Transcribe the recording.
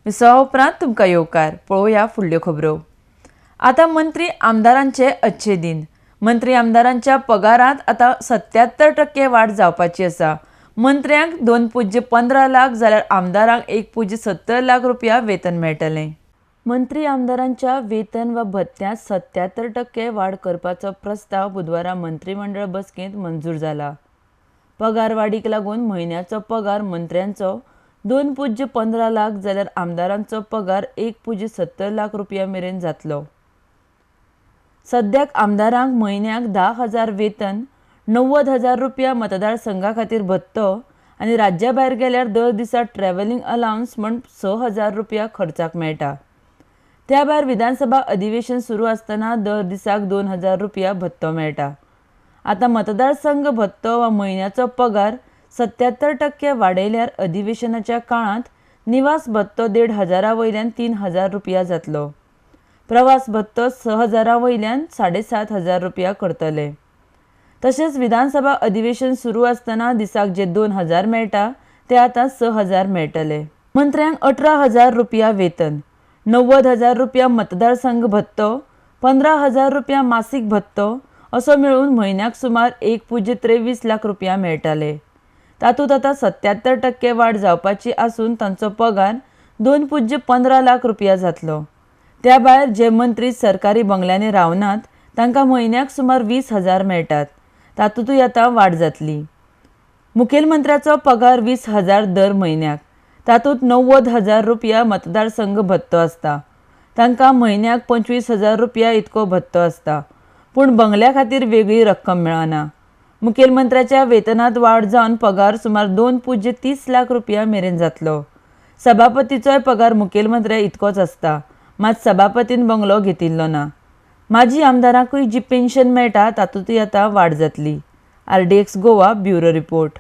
विसवा उपरांत तुमकां येवकार. पळोवया फुडल्यो खबरो. आतां मंत्री आमदारांचे अच्छे दिन. मंत्री आमदारांच्या पगारांत आतां 77% वाड जावपाची आसा. मंत्र्यांक 2.15 लाख जाल्यार आमदारांक 1.70 लाख रुपया वेतन मेळटलें. मंत्री आमदारांच्या वेतन वा भत्त्यांत 77% वाड करपाचो प्रस्ताव बुधवारा मंत्रिमंडळ बसकेंत मंजूर जाला. पगार वाडीक लागून म्हयन्याचो पगार मंत्र्यांचो 2.15 लाख जाल्यार आमदारांचो पगार 1.70 लाख रुपया मेरेन जातलो. सद्याक आमदारांक म्हयन्याक 10,000 वेतन, 90,000 रुपया मतदारसंघा खातीर भत्तो आनी राज्या भायर गेल्यार दर दिसा ट्रॅव्हलिंग अलावन्स म्हूण 6,000 रुपया खर्चाक मेळटा. त्या भायर विधानसभा अधिवेशन सुरू आसतना दर दिसाक 2,000 रुपया भत्तो मेळटा. आतां मतदारसंघ भत्तो वा म्हयन्याचो पगार 77% वाडयल्यार अधिवेशनाच्या काळांत निवास भत्तो 1,500 वयल्यान 3,000 रुपया जातलो. प्रवास भत्तो 6,000 वयल्यान 7,500 रुपया करतले. तशेंच विधानसभा अधिवेशन सुरू आसतना दिसाक जे 2,000 मेळटा ते आतां 6,000 मेळटले. मंत्र्यांक 18,000 रुपया वेतन, 90,000 रुपया मतदारसंघ भत्तो, 15,000 रुपया मासीक भत्तो असो मेळून म्हयन्याक सुमार 1.23 लाख रुपया मेळटाले. तातूंत आतां 77% वाड जावपाची आसून तांचो पगार 2.15 लाख रुपया जातलो. त्या भायर जे मंत्री सरकारी बंगल्यांनी रावनात तांकां म्हयन्याक सुमार 20,000 मेळटात, तातूंतय आतां वाड जातली. मुखेलमंत्र्याचो पगार 20,000 दर म्हयन्याक, तातूंत 90,000 रुपया मतदारसंघ भत्तो आसता. तांकां म्हयन्याक 25,000 रुपया इतको भत्तो आसता, पूण बंगल्या खातीर वेगळी रक्कम मेळना. मुखेलमंत्र्याच्या वेतनांत वाड जावन पगार सुमार 2.30 लाख रुपया मेरेन जातलो. सभापतीचोय पगार मुखेलमंत्र्या इतकोच आसता, मात सभापतीन बंगलो घेतिल्लो ना. माजी आमदारांकूय जी पेन्शन मेळटा तातूंतय आतां वाड जातली. RDX Goa bureau report.